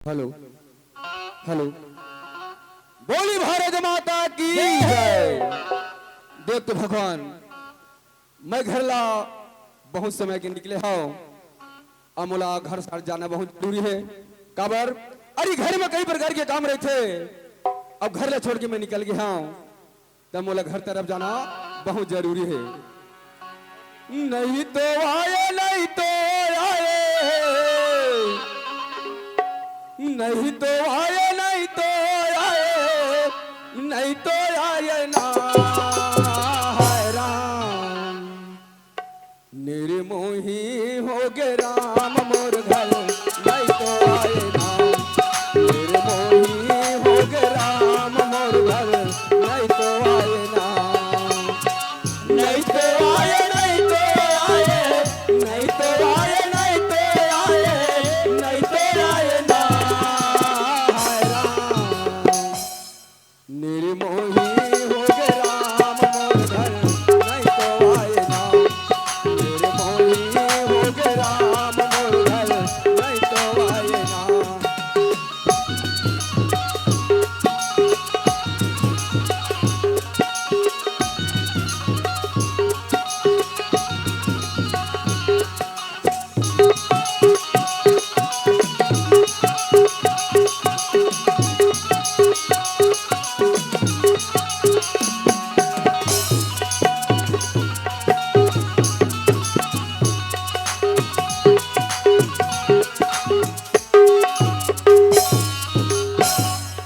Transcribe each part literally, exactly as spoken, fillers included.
Hello, hello. बोली भारत माता की जय। देख तो भगवान, मैं घर ला बहुत समय के निकले हव, अब मोला घर सार जाना बहुत जरूरी हे। काबर? अरे, घर में कई प्रकार के काम रहिथे, अब घर ला छोड़ के मैं निकल गे हव, त मोला घर तरफ जाना बहुत जरूरी हे। नहीं तो आए, नहीं तो आए, नहीं तो आए, नहीं तो आए, नहीं तो आए ना, हाय राम। निर्मोही हो गे राम मोर घर, नहीं तो आए ना। निर्मोही हो गे राम मोर घर, नहीं तो आए ना। नहीं तो आए, नहीं तो आए, नहीं तो आए, नहीं तो आए, नहीं तो आए ना। हाय राम। निर्मोही हो गे राम मोर घर, नहीं तो आए ना। निर्मोही हो गे राम मोर घर, नहीं तो आए ना।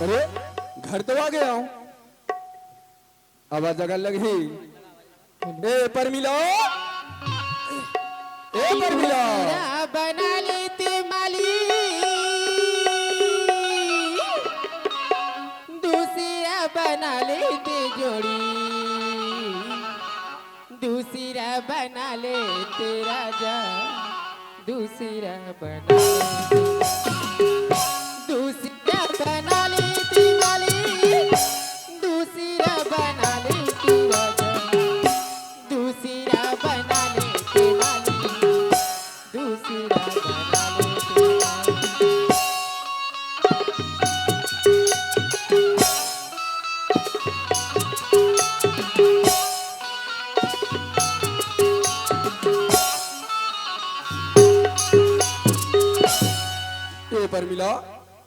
अरे, घर तो आ गया हूँ। अब जगह लगही। ए परमिला, ए परमिला। दूसरा बना लेते माली, दूसरा बना लेते जोड़ी, दूसरा बना लेते राजा, दूसरा बना लेते, दूसरा बना लेते माली, दूसरा बना लेते राजा, दूसरा बना लेते माली, दूसरा बना लेते माली। ए परमिला।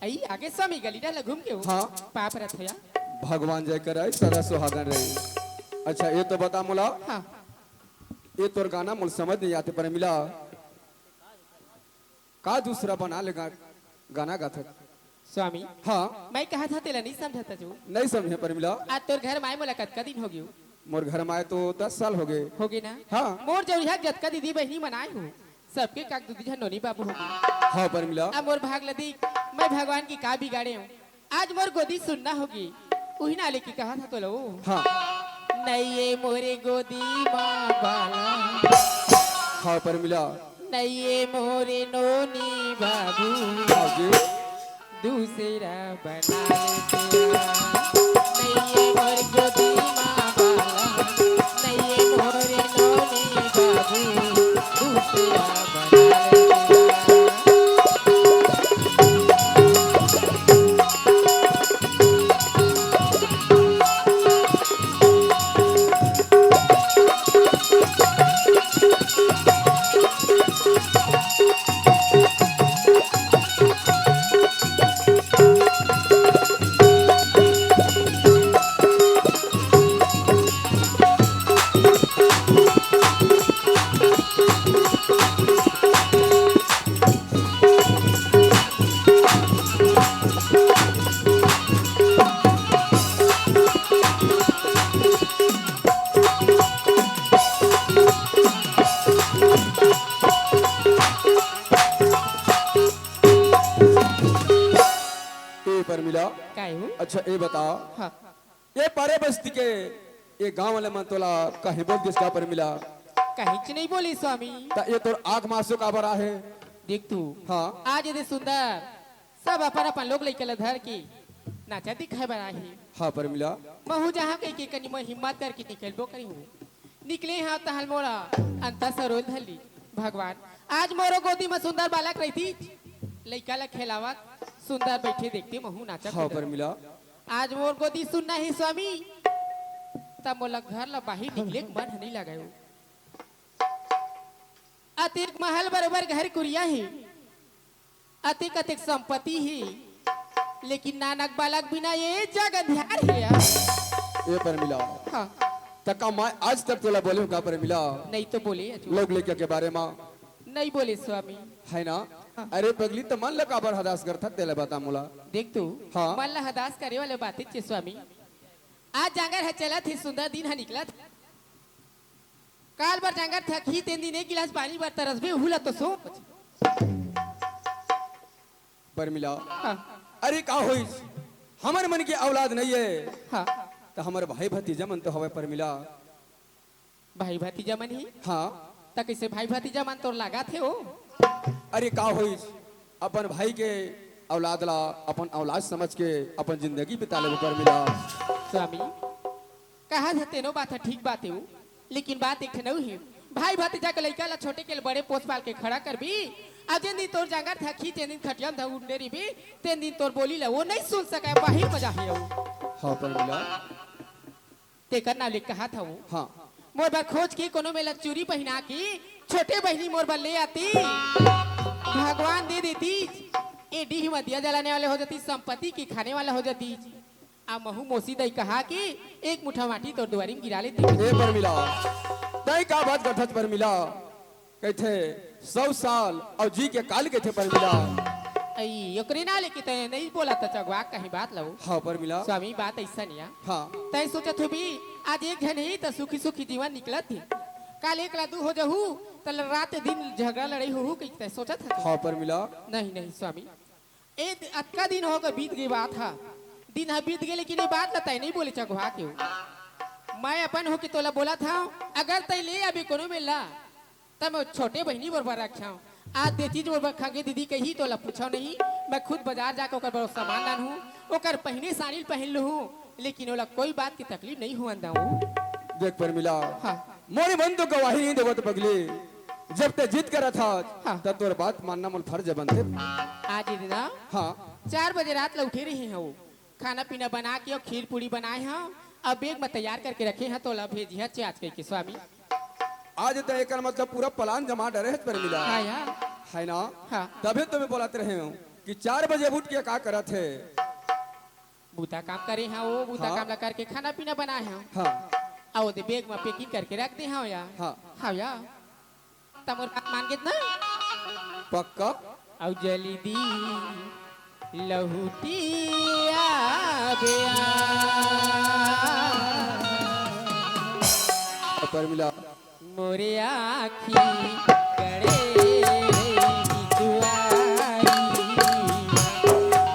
आई आगे स्वामी गली डाला घूम के हो। हाँ। पाप रथ होया। भगवान जय कराए, सदा सुहागन रहे। अच्छा, ये तो बता मोला। हाँ। ये तोर गाना मोला समझ नहीं आते परमिला। का दूसरा बना ले गा-, गाना गाथस? स्वामी। हाँ। मैं कहा था तेला नहीं समझा था जो। नहीं समझे परमिला। आज तोर घर माए मोला कतका दिन हो गयो? मोर घर माए तो दस साल हो गए। हो गए ना? हाँ। मोर जौरिहा जतका दीदी बहिनी मनाए हो, सबके काक दूधी झन नोनी बाबू हो गए। हाँ परमिला। अब मोर भाग ल देख, मैं भगवान की का बिगाड़े हूँ? आज मोर गोदी सुन्ना होगी, उही नाले की कहा था तो लो। हाँ। नइये मोरे गोदी माँ बाला। हाँ परमिला। नइये मोरे नोनी बाबू। हाँ जी। दूसरा बना लेते। नइये मोरे गोदी माँ बाला। नइये मोरे नोनी बाबू। दूसरा बना लेते। ए परमिला। काय हो? अच्छा, ए बता। हाँ। ये पारे बस्ती के ये गांव वाले मन तोला कहीं बोल दिस का परमिला? कहीं च नहीं बोली स्वामी। त ये तोर आंख मासो काबर आहे? देख तू। हाँ। आज ये सुंदर सब अपन अपन लोग लइका ल धर के नाचा दिखाए बर आहे। हाँ परमिला। महू जहाँ कहीं के कनी मैं हिम्मत करके निकलबो करी हूँ। निकले हाँ तहल मोरा अंता सरोज धली। भगवान, आज मोरो गोदी में सुंदर बालक रहितिस, लइका ल खेलावत सुंदर बइठे देखते महूं नाचत हाँ, हंव। परमिला। आज मोर गोदी सुन्ना हे स्वामी, त मोला घर ला बाहिर निकले के मन ह नइ लागय। अतेक महल बरोबर घर कुरिया हे, अतेक अतेक संपत्ति हे, लेकिन नानक बालक बिना ए जग अंधियार हे यार। ए परमिला, हाँ। त का मैं आज तक तोला बोले हंव का परमिला? नइ तो बोले अजू। लव लइका के बारे म? नइ बोले स्वामी। हे ना? हाँ। अरे पगली, त मन ल काबर हदास करथस तेला बता मोला। देख तो, हाँ। मन ल हदास करे वाले बातेच हे स्वामी। आज जांगर ह चलत हे, सुंदर दिन ह निकलत हे। काल बर जांगर थकही, तेन दिन एक गिलास पानी बर तरसबे, उहू ला तो सोच। परमिला, हाँ। अरे का होइस? हमर मन के औलाद नइ हे। हाँ। त हमर भाई भतीजा मन तो हवय परमिला। भाई भतीजा मन ही? हाँ। त कइसे भाई भतीजा मन तोर लागत हे ओ? अरे का होइस? अपन भाई के औलाद ला अपन औलाद समझ के अपन जिंदगी बिता लेबो परमिला। स्वामी, कहत हे तेनो बात ह, ठीक बात हे ओ, लेकिन बात एक ठन अउ हे। भाई भतीजा के लइका ला छोटे के ले बड़े पोस पाल के खड़ा करबे, अउ जेन दिन तोर जांगर थकही, तेन दिन खटिया म धर उंडे रहिबे, तेन दिन तोर बोली ला ओ नइ सुन सकय, बाहिर म जाही ओ। हाँ परमिला। तेकर नाम ले कहत हंव। हाँ। मोर बर खोज के कोनो मेर ला चूरी पहिना के छोटे बहिनी मोर बर ले आती। भगवान दे देती। ए डीह म दिया जलाने वाले हो जाती, संपत्ति के खाने वाला हो जाती। आ महूं मौसी दाई कहा के एक मुठा माटी तोर दुवारी म गिरा लेती। ए परमिला, तंय का बात करथस परमिला? कहिथे, "सौ साल अउ जी के काल," कहिथे परमिला। अई, ओकरे ना लेके तंय नइ बोलत चगवा कहीं बात लऊ। हाँ, परमिला। स्वामी, बात अइसन या। हाँ। तंय सोचत होबे, आज एक झन हे त सुखी सुखी जीवन निकलत हे। काल एक ला दू हो जहू, त ल-, रात दिन झगड़ा लड़ई होहू कहिके तंय सोचत हस। हाँ, परमिला। नहीं, नहीं, स्वामी। ए द-, अतका दिन होगे बीत गे बात ह। दिन ह बीत गे, लेकिन ए बात ल तंय नइ बोले चगवा के। मैं अपन होके तोला बोलत हंव, अगर तंय ले आबे कोनो मेर ला, त मैं छोटे बहिनी बरोबर रखंव। आज दे चीज मोर बर खंगे दीदी कही तोला पूछंव नहीं, मैं खुद बाजार जाके ओकर बर सामान लानहूं, ओकर पहिने साड़ी ल पहिन लूहूं, लेकिन ओला कोई बात के तकलीफ नहीं होवन दंव। देख परमिला, हाँ। मोर मन तो गवाही नहीं देवत पगली, जब तंय जिद करत हस, हाँ। त तोर बात मानना मोर फर्ज बनथे। आज ही दिन ना, हाँ। चार बजे रात ल उठे रहे हंव, खाना पीना बना के अउ खीर पूड़ी बनाए हंव, अउ bag म तैयार करके रखे हंव, तोला भेजिहंव आज कहिके स्वामी। आज त एकर मतलब पूरा plan जमा डरे हस परमिला। हाँ यार। हे ना? हाँ। तभे तो मैं बोलत रहे हंव कि चार बजे उठ के का करत हस? बूता काम करे हंव, ओ बूता हाँ। काम ला करके खाना पीना बनाए हंव। हाँ। अउ ओदे bag म packing करके रख दे हंव यार। हाँ। हाँ यार। त मोर बात मान गेस ना? पक्का? अउ जल्दी लहुटी आबे आ। परमिला। मोरे आँखी गड़े दुआरी,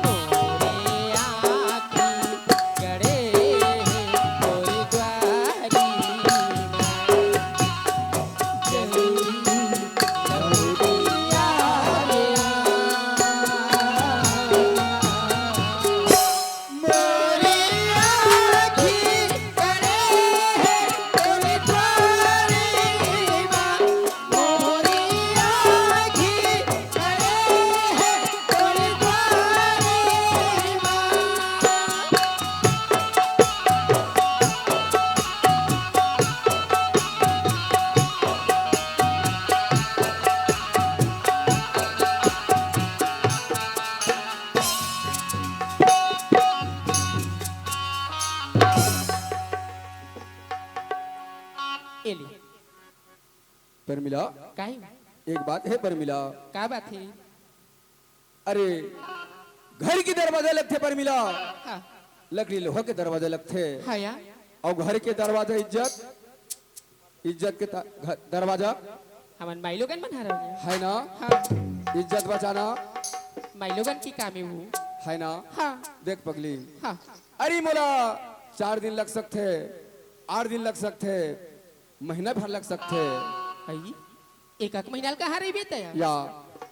मोरे आँखी गड़े मोरे दुआरी। एली। परमिला, काहे? एक बात हे परमिला। का बात हे? अरे, घर के दरवाजा लगथे परमिला, हाँ। लकड़ी लोहा के दरवाजा लगथे। हाँ या। अउ घर के दरवाजा इज्जत, इज्जत के ता-, घर, दरवाजा। हमन माईलोगन मन हरन। हे ना? हाँ। इज्जत बचाना। माईलोगन के काम हे वो। हे ना? हाँ। देख पगली। हाँ। अरे मोला चार दिन लग सकथे, आठ दिन लग सकथे, महीना भर लग सकथे। अई, एक आध महीना ल कहाँ रहिबे तैं? या,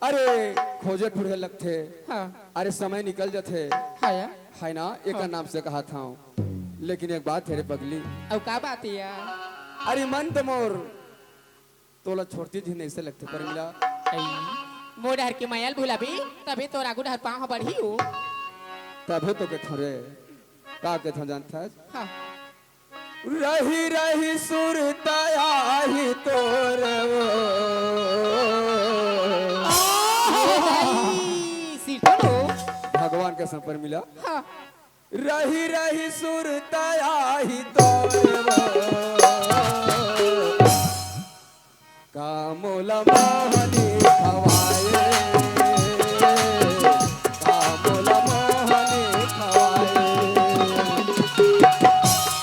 अरे, खोजे ढूंढे लगथे। हाँ। अरे, समय निकल जथे। हाँ या। हे ना, एकर हाँ। नाम से कहत हंव। लेकिन एक बात हे रे पगली। अउ का बात हे यार? अरे, मन तो मोर तोला छोड़ती झिन अइसे लगथे परमिला। अई, मोर डहर के मया ल भुलाबे, तभे तोर आगू डहर पाँव ह बढ़ही ओ। तभे तो कथंव रे, का कथंव जानथस? हाँ। रहि रहि सुरता आही तोर ओ। ए भाई, सिरतोन ओ। भगवान के संपर मिला। हाँ। रहि रहि सुरता आही तोर ओ। का मोला मोहनी खवाए, का मोला मोहनी खवाए,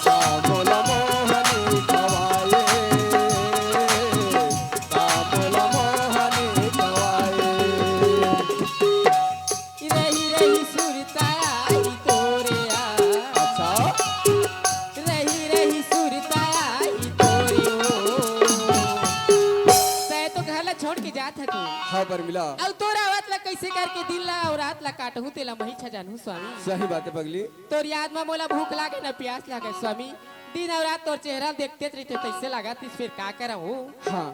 का मोला मोहनी खवाए, का मोला मोहनी खवाए। रहि रहि सुरता आही तोर आ। अच्छा। रहि रहि सुरता आही तोर ओ। तैं तो घर ला छोड़ के जात हस तू। हाँ, परमिला। अउ तोर आवत ला कइसे करके दिन ला अउ रात ला काटहूँ, तेला महीच जानहूँ स्वामी। सही बात हे पगली। तोर याद म मोला भूख लागे न पियास लागे स्वामी। दिन अउ रात तोर चेहरा देखतेच रहिथों, तइसे लागत हे, फेर का करँव ओ? हाँ।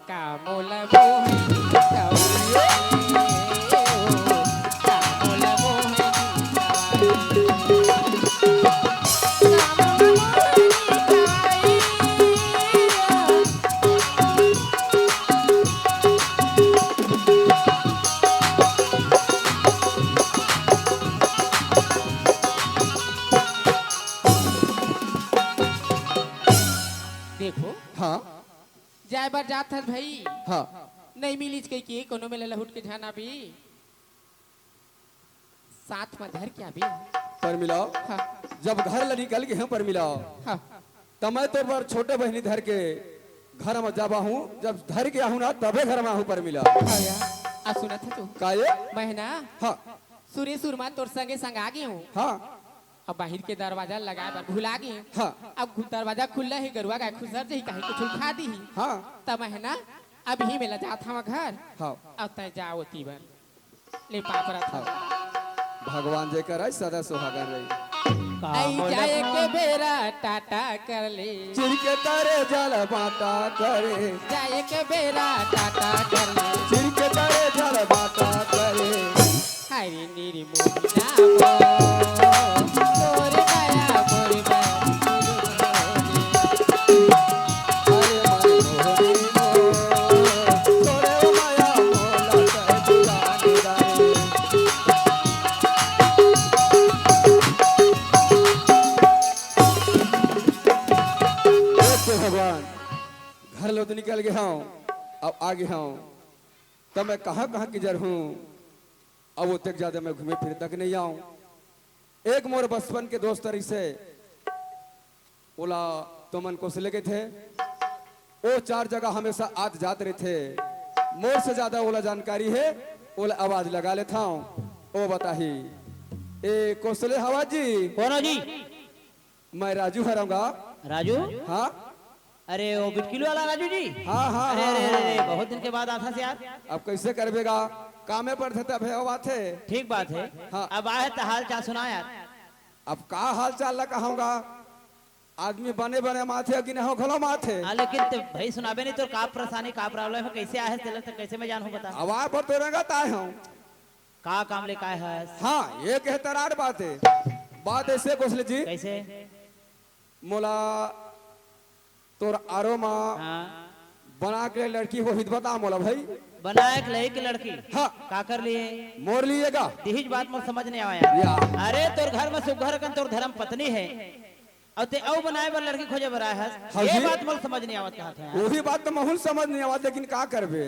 का मोला मोहनी खवाए, का मोला मोहनी खवाए, का मोला मोहनी खवाए। देखो, हाँ। जाए बर जात हस भई। हाँ। नइ मिलिस कहिके कोनो मेर लहुट के झन आबे। साथ म धर के आबे। परमिला, हाँ। जब घर ले निकल गे हँव परमिला, हाँ। त मैं तोर बर छोटे बहिनी धर के घर म जाबा हूँ, जब धर के आहूँ ना तभे घर म आहूँ परमिला। हाँ यार, आ सुनत हस तू? का ये? मैं ना हाँ। सुरे सुरमा तोर संगे संग आ गे हँव। हाँ। अब बाहिर के दरवाजा लगाए बर भुला गे। हाँ। अब दरवाजा खुल्ला हे, गरुवा गाय खुसर जही, कहीं कुछु खा दिही। हाँ। त मैं ना अभी मेला जात हँव घर। हाँ। अब तैं जा ओती बर। ले पाँव परत हँव। हाँ। भगवान जेकर आय सदा सुहागन रही। अई जाए के बेरा टाटा कर ले। चिर के तरे जल बाटा करे। जाए के बेरा टाटा कर ले। चिर के तरे जल बाटा करे। हाय रे नीर मोहिना मो, तोर दया मोर बा। अरे मन मोहनी मो, तोरे माया मोला कर दीवानी दानी। हे भगवान, घर ले तो निकल गे हँव, अब आ गे हँव, त मैं कहाँ कहाँ किंजरहूँ, अब ओतेक जादा मैं घूमे फिरे तक नइ आँव। एक मोर बचपन के दोस्त रिहिसे, ओला तुमन कोसले कथे। ओ चार जगह हमेशा आत जात रहिथे। मोर से जादा ओला जानकारी हे, ओला आवाज लगा लेथँव, ओ बताही। ए कोसले हवा जी। कोन हो जी? मैं राजू हरँव गा। राजू? हाँ। अरे, वो बिटकिल वाला राजू जी? हाँ, हाँ, अरे, हाँ, अरे, हाँ। अरे, बहुत दिन के बाद आथस यार। अब कइसे करबे गा? कामे पड़थे तभे ओ आथे। ठीक बात हे। हाँ। अब आए त हाल चाल सुना यार। अब का हाल चाल ला कहँव गा? आदमी बने बने म आथे, अउ गिनहूँ घलो म आथे। हाँ, लेकिन ते भाई सुनाबे नहीं, तोर का परेशानी, का problem हे, कइसे आए हस, तेला त कइसे मैं जानहूँ, बता। अब आए बर तो रंगत आए हँव। का काम ले काय हस? हाँ, ये कहता रार बात हे। बात अइसे कोसले जी। कइसे? मोला तोर आरो म हाँ। बना के लड़की होही त बता मोला भाई। बनाए के लइक लड़की? हाँ। काकर लिए? मोर लिए गा। तिहीच बात मोर समझ नइ आवय यार। या। अरे तोर घर म सुग्घर अकन तोर धरम पत्नी हे। अउ ते अउ बनाए बर लड़की खोजे बर आए हस। हाँ ये जी। बात मोला समझ नइ आवत कहत हँव यार। ओही बात त महूँ ल समझ नइ आवत, लेकिन का करबे?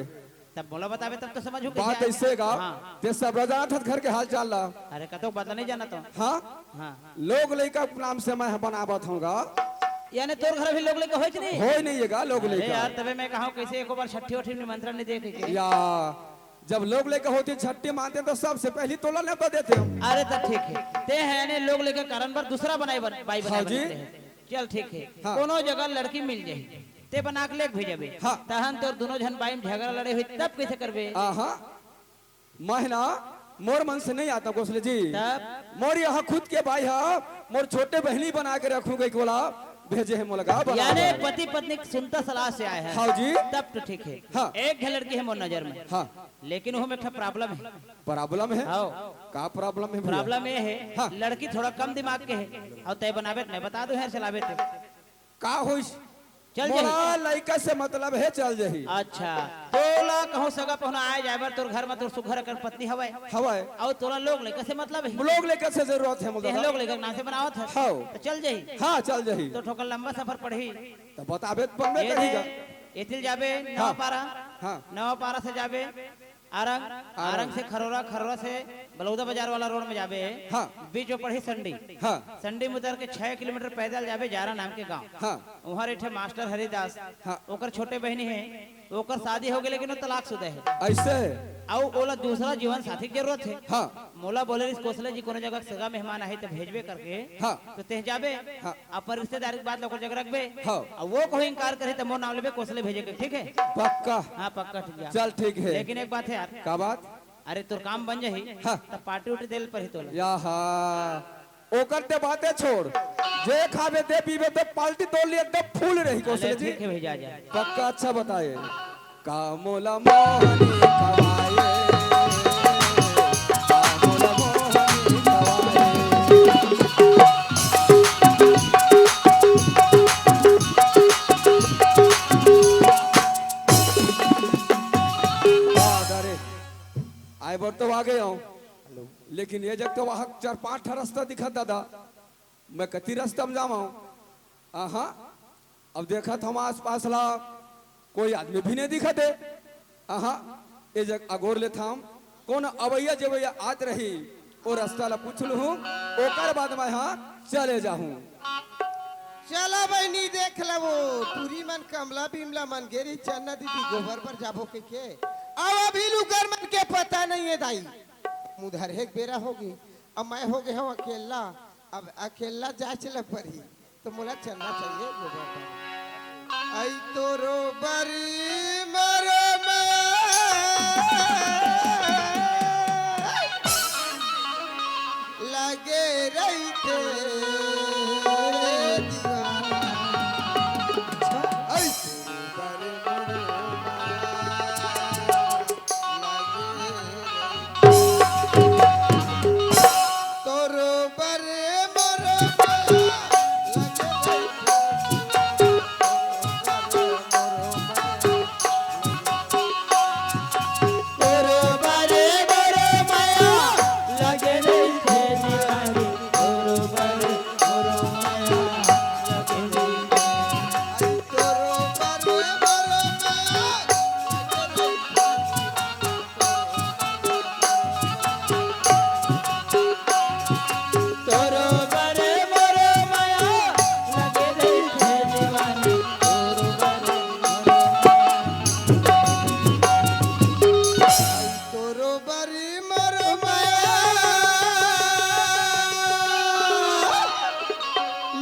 तब मोला बताबे तब तो समझहूँ कइसे बात आए। अइसे गा, हाँ। ते सब ल जानत हस घर के हाल चाल ला। अरे कतको बात ला नइ जानत हँव। हाँ? हाँ। लोग लइका के नाम से मैं ह बनावत हँव गा। यानी तोर घर भी लोग लइका होय कि नहीं? होय नहीं हे गा लोग अरे लइका। यार, तभे मैं कहँव कइसे एको बार छट्ठी वट्ठी निमंत्रण नइ दे कहिके। या, जब लोग लइका होतिस छट्ठी मानतेंव त सबसे पहिली तोला नेवता देतेंव। अरे त ठीक हे, ते ह यानी लोग लइका के कारन बर दूसरा बनाई बन-, बाई बनाई हाँ जी। बन निकले हस। चल ठीक हे, हाँ। कोनो जगह लड़की मिल जाही, ते बना के लेके भेजबे। हाँ। तहन तोर दूनों झन बाई म झगरा लड़े होही, तब कइसे करबे? आहा। मैं ह ना, मोर मन से नइ आत कोसले जी। तब? मोर यहाँ खुद के बाई ह, मोर छोटे बहिनी बना के रखहूँ कहिके ओला भेजे हे मोला गा बनाए यानी बर। पति पत्नी के सुनता सलाह से आए हस। हाँ जी। तब तो ठीक हे। हाँ। एक झन लड़की हे मोर नजर म। हाँ। लेकिन ओहू में एक ठा problem हे। Problem हे? हाँ। का problem हे भैया? Problem ये हे, हाँ। लड़की थोड़ा कम दिमाग के हे, अउ तैं बनाबे त मैं बता दूं, हेर चलाबे ते। का होइस? चल मोला जाही। लइका से मतलब हे, चल जाही। अच्छा, तोला कहूँ सगा पहुना आए जाए बर, तोर घर म तोर सुघर अकन पत्नी हवय। हवय। अउ तोला लोग लइका से मतलब हे। लोग लइका से जरूरत हे मोला। तेह लोग लइका के नाम से बनावत हस। हव। त चल जाही। हाँ, चल जाही। त थोकन लंबा सफर पड़ही। त बताबे त बनबे ए करही दे, गा। एतिल जाबे, हाँ। नवापारा। हाँ। नवापारा से जाबे, आरंग, आरंग। आरंग से खरोरा, खरोरा से बलौदा बाजार वाला road में जाबे, हाँ। बीच में पड़ही संडी। हाँ। संडी में उतर के छह किलोमीटर पैदल जाबे, जारा नाम के गांव। हाँ। उहाँ रहिथे मास्टर हरिदास, हाँ। ओकर छोटे बहिनी हे, ओकर शादी हो गे, लेकिन वो तलाकशुदा हे। अइसे? अउ ओला दूसरा जीवन साथी के जरूरत हे। हाँ। मोला बोले रिहिस कोसले जी, कोनो जगह के सगा मेहमान आही त भेजबे करके। हाँ। त तेह जाबे। हाँ। अपन रिश्तेदारी के बात ल ओकर जग रखबे। हाँ। अउ वो कहूँ इनकार करही त मोर नाम लेबे, कोसले भेजे के, ठीक हे? पक्का? हाँ, पक्का, ठीक हे। चल, ठीक हे। लेकिन एक बात हे यार। का बात? अरे, तोर काम बन जाही, हाँ। त party उटी दे ल परही तोला। या हा, ओकर ते बाते छोड़, जे खाबे, दे पीबे, ते party तोर लिए एकदम full रही, कोसले जी। ठीक हे भाई, जा, जा। पक्का, अच्छा बताए। का मोला मोहनी खवाए, का मोला मोहनी खवाए। वाह, अरे, आए बर तो आ गए हूँ, लेकिन ये जग तो वहाँ चार पांच ठा रस्ता दिखत दादा, मैं कति रस्ता में जावं? आहा, अब देखत हंव आसपास ला, कोई आदमी भी नहीं दिखत हे। आहा, ए जग अगोर लेथंव, कोनो अवइया जेवइया आत रही, ओ रस्ता ला पूछ लूहूं, ओकर बाद मैं हा चले जाहूं। चला बहिनी, देख लबो, टूरी मन कमला बिमला मन गे रही चन्ना दीदी गोबर बर जाबो कहिके। अब अभी लुकर मन के पता नहीं हे दाई, मुधर हे के बेरा होगे, अब मैं होगे हंव अकेल्ला, अब अकेल्ला जाए चले परही। त मोला चलना चाहिए गोबर पर। आई तोरो बर मरो मा लगे रहिथे दीवाना। आई तोरो बर मरो मा लगे रहिथे। तोरो बर मोरो माया लगे रहिथे। तोरो बर मोरो माया लगे रहिथे दीवानी। तोरो बर मोरो माया लगे रहिथे। तोरो बर मोरो माया लगे रहिथे। तोरो बर मोरो माया लगे रहिथे दीवानी। तोरो बर मोरो माया तोरो बर मोरो माया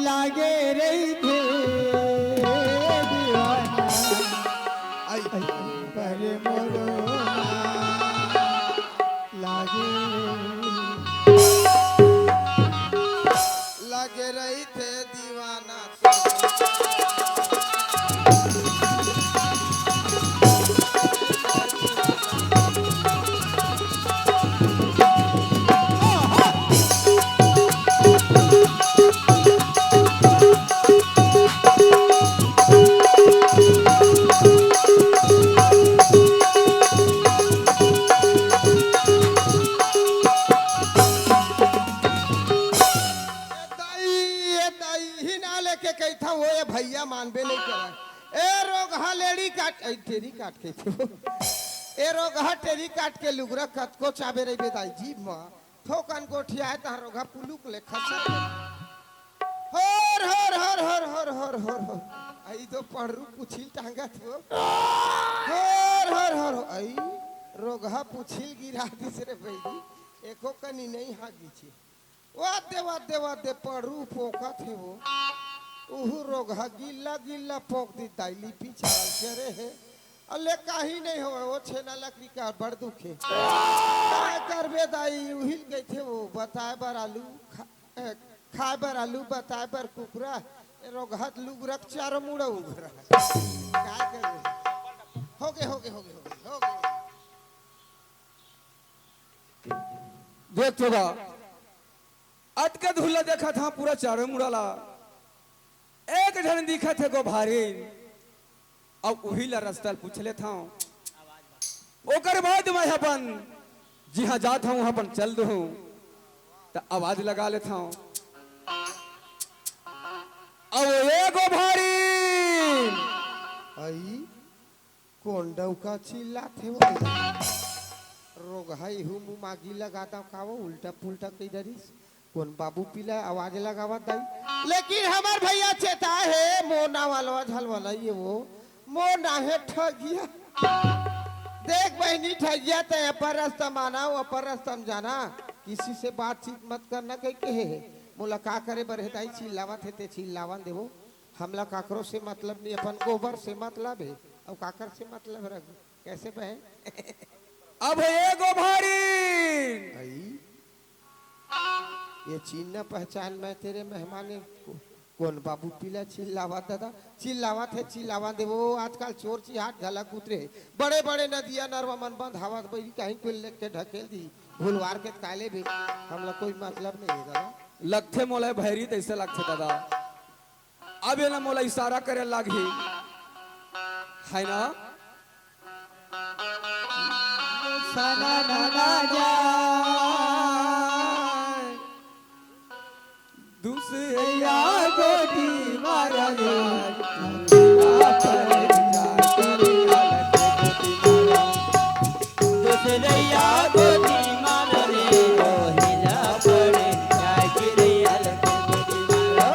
लागे रहिथे दीवाना। आई बर मोरो लागे, लागे रहिथे दीवाना। ए दाई, ए दाई, ही ना लेके कहिथंव, वो ये भैया मानबे नहीं करय। ए रोगहा लेड़ी काट, ए टेरी काट के, ए रोगहा टेरी काट के लुगरा कतको चाबे रहिबे दाई जी माँ। थोकन गोठियाए तहाँ रोगहा पुलुक ले खसक। होर, होर, होर। आई तो पड़रू पुछिल टांगत हो। होर, होर, होर, होर। आई रोगहा पुछिल गिरा दिस रे बहिनी। एको कनी नहीं हागिचे। वाह दे, वाह दे, वाह दे, पड़रू पोंकत हे वो। उहू रोगहा गिल्ला गिल्ला पोंक दी दाई लिपि चाल चरे हे। अले काही नहीं होय, वो छेना लकरी का बड़ दुखे। काय करबे दाई, उहिल कहिथे वो, बताए बर आलू खा-, ए, खाए बर आलू, बताए बर कुकरा, ए रोगहा त लुगरा के चारों मुड़ा उघरा। काय करबे? होगे, होगे, होगे, होगे, होगे। देख तो बा, अतका धुल्ला देखत हंव, पूरा चारों मुड़ा ला एक झन दिखत हे गोभारी। अब उही ला रस्ता ल पूछ लेत हंव, ओकर बाद मैं अपन जिहां जात हंव, उहां अपन चल दूं, त आवाज लगा लेत हंव। अब ए गोभारी, आई कोन डौका चिल्लात हे वो? रोगहा इहू मुंह मागी लगा दव का वो, उल्टा पुल्टा कहि डरिस। कोन बाबू पीला आवाज लगावत दाई? लेकिन हमर भैया चेता हे, मोर नाव अलवा झलवा नइ हे वो, मोर नाव हे ठगिया। देख बहिनी ठगिया, तैं अपन रस्ता म आना, अपन रस्ता म जाना, किसी से बातचीत मत करना कहि के हे। मोला का करे बर हे दाई, चिल्लावत हे ते चिल्लावन देवो। हमला काकरो से मतलब नहीं, अपन गोबर से मतलब हे। अउ काकर से मतलब हे रघु? कैसे बहन? अब ए गोभारी। भाई, ये चिन्ह पहचान मैं तेरे मेहमान हे। को-, कोन बाबू पीला चिल्लावत दादा? चिल्लावत हे, चिल्लावन देवो। आजकल चोर चिहाट घलक उतरे हे। बड़े-बड़े नदिया नरवा मन बंधावत बइरी, कहीं कोई लेके ढकेल दी, भुलवार के काले भी। हमला कोई मतलब नहीं हे दादा। लगथे मोला भैरी तइसे लगथे दादा। अब एला मोला इशारा करे लागही, है ना? सना नना जा, दूसरे या गोटी मारा ले, दूसरे या गोटी मारा ले, ओ हिला पड़े, जाके रे अलग गोटी मारा।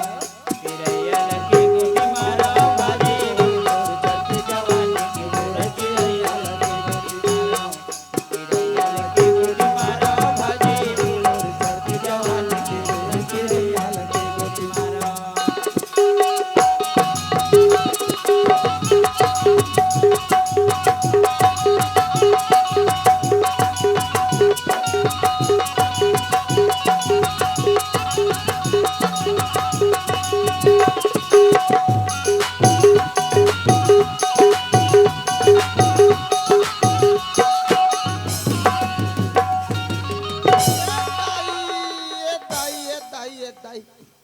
ए दाई, ए दाई, ए दाई,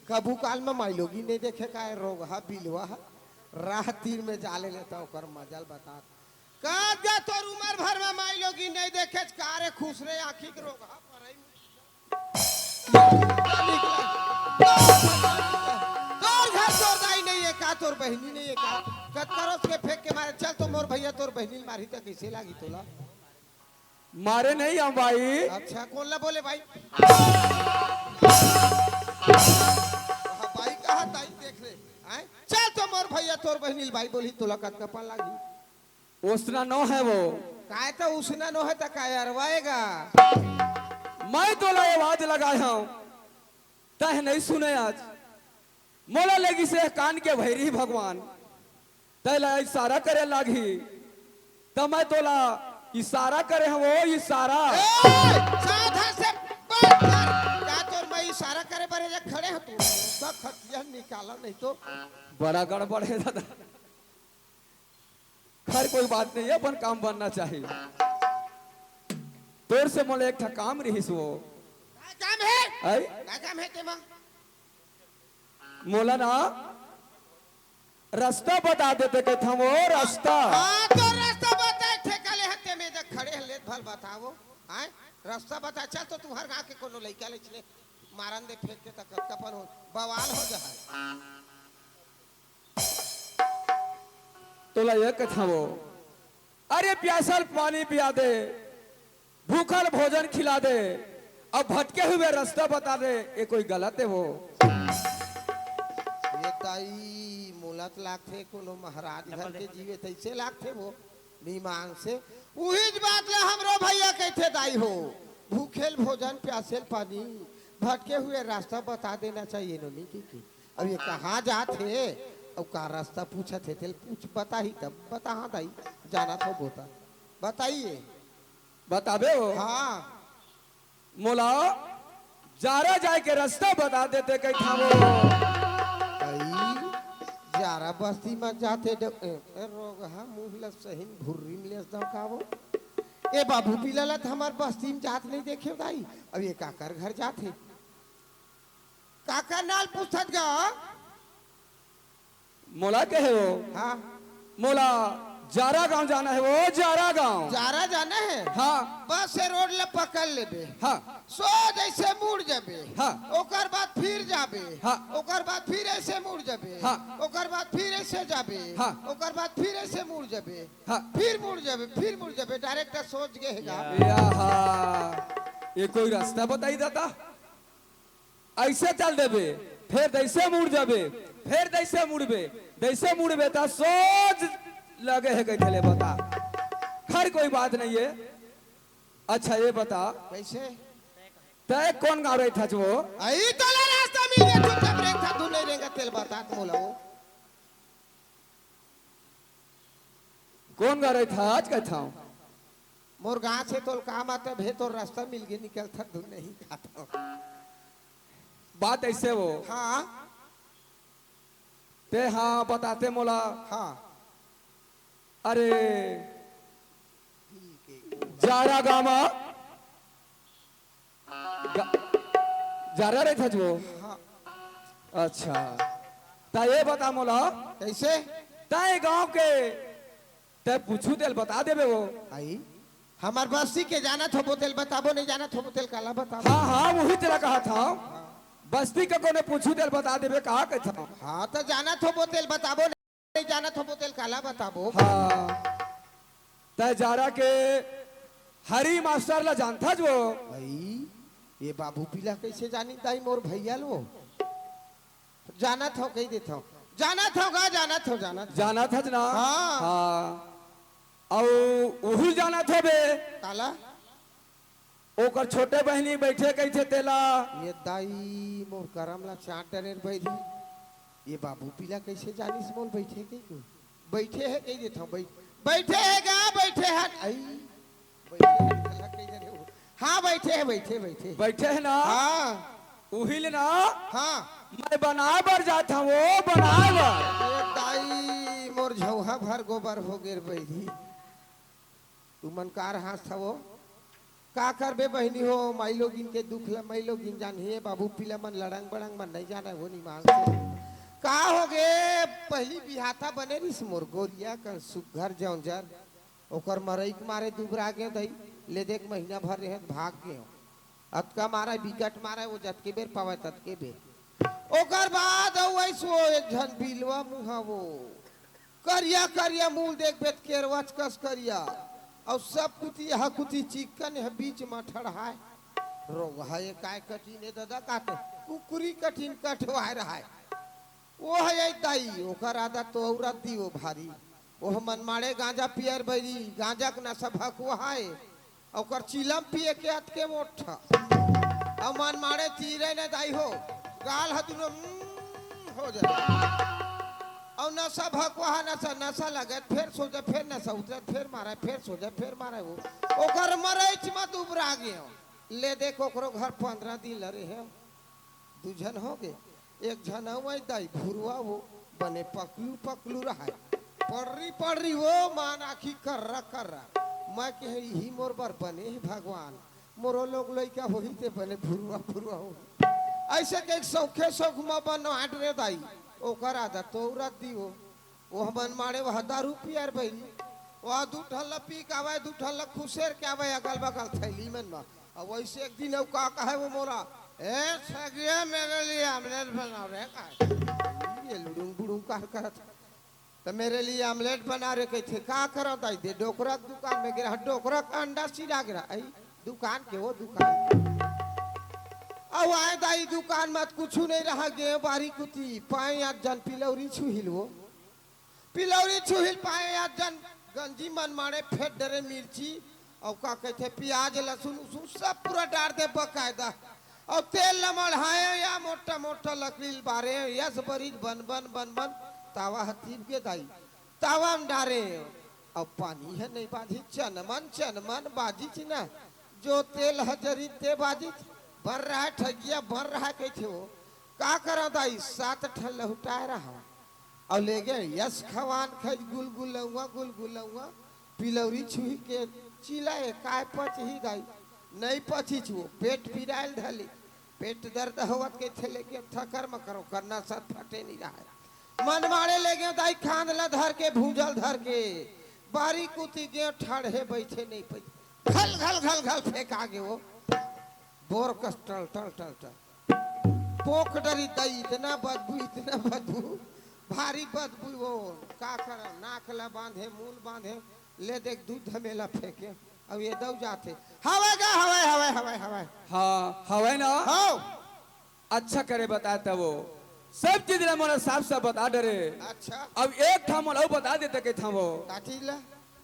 कभू काल में माईलोगिन नहीं देखे का, ए रोगहा बिलवा ह राह तीर में जाले लेता, ओकर मजा ल बता। का गा तोर उमर भर में माईलोगिन नहीं देखे का रे, खुसरे आँखी के रोगहा परई। तोर घर तोर दाई नहीं हे का, तोर बहिनी नहीं हे का? कतका रोज के फेंक के मारे, चल तो मोर भैया तोर बहिनी ल मारही त कइसे लागी तोला? मारे नहीं हम भाई। अच्छा, कोन ला बोले भाई? हाँ, भाई कहा ताई देख ले। आय? चल तो मोर भैया तोर बहिनी ल भाई बोलही, तोला कतका पन लागी? ओसना नो हे वो। काय तो उसना नो हे त काय अरवाएगा? मैं तोला आवाज लगाए हंव, तैं नहीं सुने आज। मोला लगिस हे कान के भैरी भगवान, तैं ला इशारा करे लागही, त मैं तोला इशारा करे हंव वो, इशारा। ए, सावधान से बात कर। का तोर मैं इशारा करे बर हे, खड़े हंव तू? उसका खटिया निकाला नहीं तो। बड़ा गड़बड़ हे दादा। खैर, कोई बात नहीं, अपन काम बनना चाहिए। तोर से मोला एक ठा काम रिहिस वो। का काम हे? आई? का काम हे तेमा? मोला ना रस्ता बता देते कहिथंव वो, रस्ता। हाँ, तो रस्ता बताए ठेका ले हते में देख खड़े हन, लेत भल बतावो। आय? रस्ता बता, चल तो तुम्हर गाँव के कोनो लइका ले चले, मारन दे फेंक के त कतका पन हो, बवाल हो जाए। तोला ये कथंव वो, अरे प्यासल पानी पिया दे, भूखल भोजन खिला दे, अब भटके हुए रस्ता बता दे, ये कोई गलत हे वो? ये दाई मोला त लागथे कोनो महाराज घर के जीव ए तइसे लागथे वो, मीमांस हे। उहीच बात ला हमरो भैया कहिथे दाई हो, भूखेल भोजन प्यासेल पानी, भटके हुए रास्ता बता देना चाहिए नोनी के, के। अब ये कहाँ जात हे? अब का रास्ता पूछत हे? तेल पूछ, बताही तब बताहा दाई, जानत हो बोता। बताइए। बताबे वो? हाँ। मोला जारा जाए के रास्ता बता देते कहिथंव वो। आई, जारा बस्ती में जाते ड-, ए, ए, रोगहा मुँह ल सहीन भुर्री में लेस दव का वो? ए बाबू, पिला ला त हमर बस्ती म जात नइ देखे दाई। अब ये काकर घर जात हे? काकर नाल पूछत गा? मोला कहे वो? हाँ। मोला जारा गांव जाना हे वो, जारा गांव। जारा जाना हे? हाँ। बस ये रोड ला पकड़ लेबे। हाँ। सोझ ऐसे मुड़ जाबे। हाँ। ओकर बाद फिर जाबे। हाँ। ओकर बाद फिर ऐसे मुड़ जाबे। हाँ। ओकर बाद फिर ऐसे जाबे। हाँ। ओकर बाद फिर ऐसे मुड़ जाबे। हाँ। फिर मुड़ जाबे, फिर मुड़ जाबे, direct सोझ गे हे गा। या हा, ये कोई रास्ता बताई दाता? ऐसे चल देबे, फेर जैसे मुड़ जाबे, फेर जैसे मुड़बे, जैसे मुड़बे त सोझ लगे हे कहिथे ले बता। खैर कोई बात नहीं है। अच्छा ये बता, कैसे? तय कोन गाँव रहिथस वो? अई तोला रास्ता मिल गे, चुपचाप रेंगथस धुन नहीं रेंगत तेला बता त मोला वो। कोन गाँव रहिथस कहिथंव? मोर गाँव से तोला का मतलब हे, तोर रास्ता मिल गे निकलथस धुन नहीं खाथंव। बात ऐसे वो। हाँ। ते हाँ बताते मोला। हाँ। अरे जारा गाँव म गा-, जारा रहिथस वो? हाँ। अच्छा। त ये बता मोला। कैसे? तय गाँव के, तय पूछहूँ तेला बता देबे वो। अई, हमर बस्ती के जानत होबो तेला बताबो, नहीं जानत होबो तेला काला बताबो? हाँ, हाँ, वही तेला कहत हंव। बस्ती के कोने पूछहूँ तेला बता देबे, का कहिथंव? हाँ, त जानत होबो तेला बताबो, नहीं जानत होबो तेला काला बताबो? हाँ। तय जारा के हरी मास्टर ला जानथस वो? अई, ये बाबू पिला कैसे जानी दाई मोर भैया ल वो? जानत हंव, कहि देथंव। जानत हंव गा, जानत हंव, जानत हंव। जानत हस ना? हाँ। हाँ। अउ उही जानत होबे। काला? ओकर छोटे बहिनी बइठे कहिथे तेला। ये दाई मोर करम ला चाट डरेर बइरी। ये बाबू पिला कइसे जानिस मोर बइठे कहिके? बइठे हे कहि देथंव, बइ-, बइठे हे गा, बइठे हन। अई, बइठे हे, काला कहि डरे हो। हाँ, बइठे हे, बइठे, बइठे। बइठे हे ना? हाँ। उही ले ना? हाँ। मैं बनाए बर जात हंव, वो बनाए बर। ये दाई मोर झौहा भर गोबर हो गेर बइरी। तुमन का रहत हवो? का करबे बहिनी हो, माईलोगिन के दुख ल माईलोगिन जानही, बाबू पिला मन लड़ंग बड़ंग मन नइ जानय हो निमाल से। का होगे, पहिली बिहाथा बने रिहिस मोर गोरिया कन सुग्घर जौंजर, ओकर मरई के मारे दुबरा गेंव दई, ले देख महीना भर रेहे त भाग गेंव। अतका मारय, बिकट मारय, वो जतके बेर पावय ततके बेर। ओकर बाद अउ अइस वो एक झन बिलवा मुहा वो। करिया करिया मूल देखबे त केरवच कस करिया। अउ सब कुती, यहा कुती चिक्कन, यहा बीच म ठड़हाय। रोगहा ए काय कठिन ए ददा काते, कुकुरी कठिन कठवाय रहय। वो हे ए दाई, ओकर आदत तो अउ रद्दी वो भारी। ओह मनमाड़े गांजा पियर बइरी, गांजा के नशा भकुवाय। ओकर चिलम पिए के अतके मोट्ठा। अउ मनमाड़े तीरे न दाई हो, गाल ह दुनो, उम्म, हो जाय। अउ नशा भकुवाय नशा, नशा लगे, फेर सो जाय, फेर नशा उतरे, फेर मारय, फेर सो जाय, फेर मारय वो। ओकर मरइच म दुबरा गेंव। ले देख, ओकरो घर पंद्रह दिन ल रेहे। दू झन होगे, एक झन अउ ए दाई भुरवा वो, बने पकलू पकलू रहय। पड़री पड़री वो, मान आँखी कर्रा कर्रा। मैं कहे, इही मोर बर बने हे भगवान, मोरो लोग लइका होही ते बने भुरवा भुरवा होही। अइसे कहिके सौखे सौख म बनवाय डरे दाई, ओकर आदत तो अउ रद्दी वो। ओह मनमाड़े ओह दारू पियर बइरी। ओह दू ठन ल पी के आवय, दू ठन ल खुसेर के आवय अगल बगल थैली मन म। अउ वइसे एक दिन अउ का कहय वो मोला, "ए सगिया, मेरे लिए आमलेट बनाओ रे," कहय। ये लुड़ुंग बुड़ुंग काहर करत हे? त मेरे लिए आमलेट बना रे कहिथे, का करंव दाई, दे डोकरा के दुकान म गे रहंव, डोकरा के अंडा सिरा गे रहय, अई दुकान के वो दुकान के। अउ आय दाई दुकान म त कुछु नइ रहय, गेंव बारी कुती, पाँय आत झन पिलौरी छुहिल वो। पिलौरी छुहिल पाँय आत झन गंजी मनमाड़े फेंट डरे मिर्ची, अउ का कहिथे पियाज, लसुन उसुन सब पूरा डार दे बकायदा। अउ तेल ल मढ़ायेंव या मोट्ठा मोट्ठा लकड़ी ल बारेंव, यस बरिस बन बन बन बन तावा ह तीप गे दाई। तावा म डारेंव, अउ पानी ह नइ बाजिस, चनमन चनमन बाजिस न, जो तेल ह जरिस ते बाजिस, बन रहय ठगिया, बन रहय कहिथे वो। का करंव दाई, सात ठन लहुटाय रहंव। अउ ले गे यस खवान खइस गुलगुलउवा, गुलगुलउवा, पिलौरी छुही के चिल्लाए, "काय पचही दाई?" "नहीं पचिस वो, पेट पिरायल धली, पेट दर्द होवत के थे, लेके थकर म करो, करना सत फटे नहीं रहा है।" मन मारे ले गयो दाई, खांद ला धर के, भूजल धर के, बारी कुती गयो, ठड़हे बैठे नहीं पई, घल घल घल घल फेंका गयो। बोर कस टल टल टल टल। पोक डरी दई, इतना बदबू, इतना बदबू, भारी बदबू। वो का करन, नाक ला बांधे, मुंह बांधे, ले देख दूध धमेला फेंके, अब ये दऊ जाथे। हवय गा, हवय, हवय, हवय, हवय। हाँ, हवय ना? हव। अच्छा करे बता तब वो। सब चीज ला मोला साफ साफ बता डरे। अच्छा। अब एक ठा मोला अउ बता देते कहिथंव वो। का चीज ला?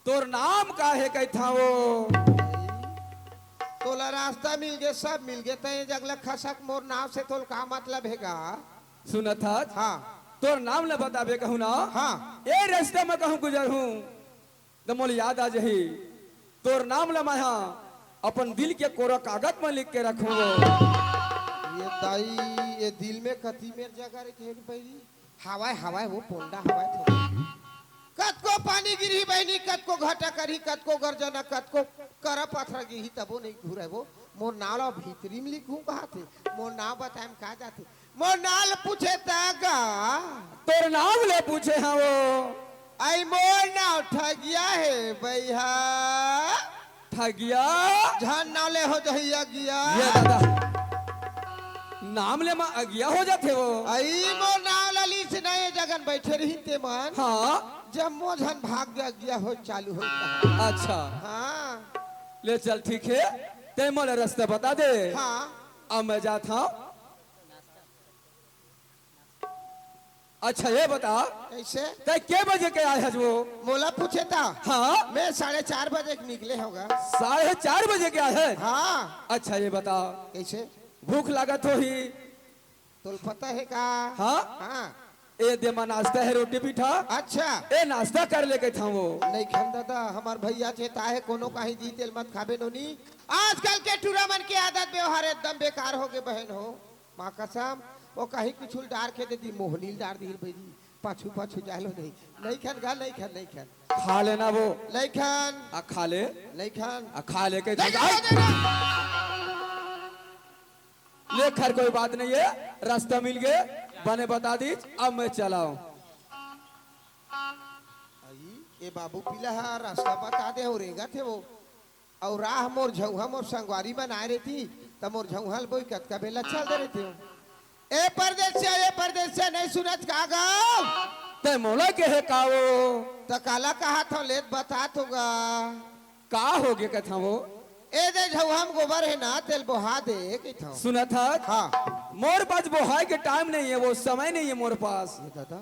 तोर नाम का हे कहिथंव वो? तोला रास्ता मिल गे, सब मिल गे, तैं जगला खसक मोर नाम से तोल का मतलब हे गा? सुनत हस? हाँ। तोर नाम ला बताबे कहूँ ना? हाँ। ए रास्ता म कहूँ गुजरहूँ, त मोला याद आ जाही। तोर नाम ला मैं हा अपन दिल के कोरा कागज म लिख के रखहूँ वो। ये दाई, ये दिल में कति मेर जगह रे घेर पई। हवय, हवय, वो पोंडा हवय थोड़ा। कतको पानी गिरही बहिनी, कतको घटा करही, कतको गरजना, कतको करा पथरा गिरही, तबो नहीं घुरय वो। मोर नाव ला भीतरी में लिखहूँ कहाथे, मोर नाव बताए म का जाथे? मोर नाव ल पूछे त गा। तोर नाव ले पूछे हंव वो। अई मोर नाव ठगिया हे बइहा। ठगिया? झन नाव ले हो जही अगिया। ये दादा, नाम ले मा अगिया हो जाथे वो। अई मोर नाव ल लिस नहीं, ए जगन बैठे रही ते मन। हाँ। जम्मो झन भाग गे, अगिया हो चालू हो। अच्छा। हाँ। ले चल, ठीक हे, तैं मोला रस्ता बता दे। हाँ। अब मैं जात हंव। अच्छा, ये बता, कइसे? तैं के बजे के आए हस वो? मोला पूछे त? हाँ। मैं साढ़े चार बजे के निकले हंव गा। साढ़े चार बजे के आए हस? हाँ। अच्छा, ये बता, कइसे? भूख लागत होही? तोला पता हे का? हाँ। हाँ। ए दे मा नाश्ता हे, रोटी पीठा। अच्छा। ए नाश्ता कर ले कहिथंव वो। नइखन दादा, हमर भइया चेता हे, कोनो काहीं जी तेल मत खाबे नोनी। आजकल के टूरा मन के आदत व्यवहार एकदम बेकार हो गे बहिन हो। माँ कसम, वो कहीं कुछु ल डार के दे दी, मोहनी ल डार दी बहिनी, पाछू पाछू जाय लो नहीं। नइखन गा, नइखन, नइखन। खा लेना वो। नइखन। आ खा ले। नइखन। आ खा ले के ले, ले, ले, ले। ले खैर कोई बात नहीं हे, रस्ता मिल गे, बने बता दीस, अब मैं चलाओ। अई, ए बाबू पीला हा रस्ता बता दे हो, रेंगत हे वो। अउ राह मोर झउहा मोर संगवारी मन आए रहितिस, त मोर झउहा ल बोई कतका बेला चल दे रहितेंव। ए परदेसिया, ए परदेसिया, नहीं सुनत का गा? तैं मोला केहे का वो? त काला कहाथंव, ले त बता तो गा। का हो गे कहिथंव वो? ए दे झउहा म गोबर हे ना, तेला बोहा दे कहिथंव। सुनत हस? हाँ। मोर पास बोहाय के टाइम नहीं हे, वो समय नहीं हे मोर पास। ए दादा,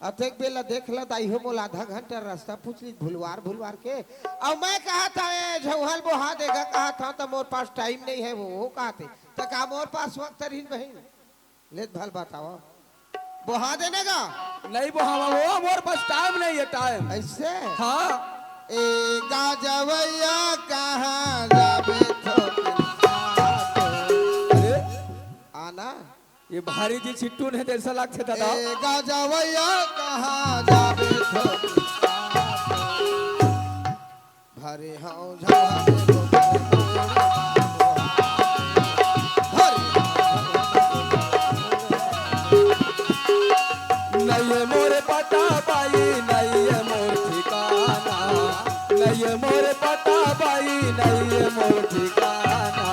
अतेक बेला देख ला दाई हो, मोला आधा घंटा रस्ता पूछ लिस भुलवार भुलवार के। अउ मैं कहाथंव, ए झउहा ल बोहा दे गा कहाथंव, त मोर पास टाइम नहीं हे वो, वो कहाथे। त का मोर पास वक्त रहिस बहिन? ले त भल बतावा। बोहा देना गा? नहीं बोहावंव वो, मोर पास टाइम नहीं हे, टाइम। अइसे? हाँ। ए गाजवइया कहाँ जाबे थोकिन साथ। अरे। आना। ये भारी जी छिट्टू नहीं तेरे से लागथे दादा। ए गाजवइया कहाँ जाबे थोकिन साथ। भरे हंव झंझट। नइये मोर पता बाई, नइये मोर ठिकाना, नइये मोर पता बाई, नइये मोर ठिकाना।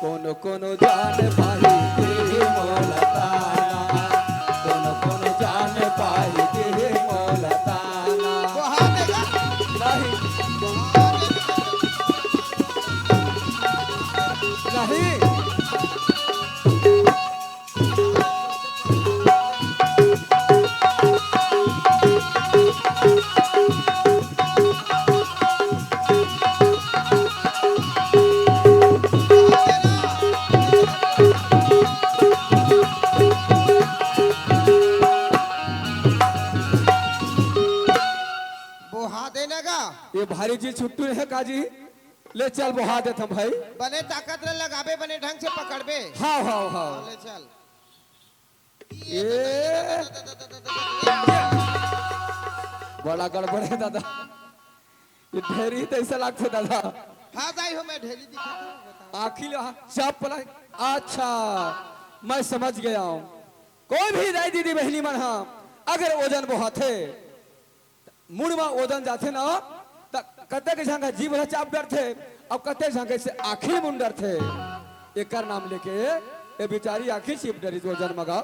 कोनो कोनो जान पाही दिही मोला ताना, कोनो कोनो जान पाही दिही मोला ताना। नहीं। नहीं। बोहा देना गा। ये भारी जी छुट्टू हे का जी? ले चल बोहा देथंव भाई। बने ताकत ले लगाबे, बने ढंग से पकड़बे। हाँ, हाँ, हाँ। ले चल। ए। बड़ा गड़बड़ हे दादा। ये ढेरी तइसे लागथे दादा। हाँ दाई हो, मैं ढेरी दिखा, बताओ। आँखी ला चाप पला। अच्छा, मैं समझ गया हूँ। कोई भी दाई दीदी बहिनी मन हा अगर ओजन बोहाथे, मुड़ मा ओजन जाथे ना, त कतेक झन के जीभ ला चाप डरथे, अउ कतेक झन के से आँखी मुन डरथे। एकर नाम लेके ए बिचारी आँखी चिप डरिस ओजन मगा।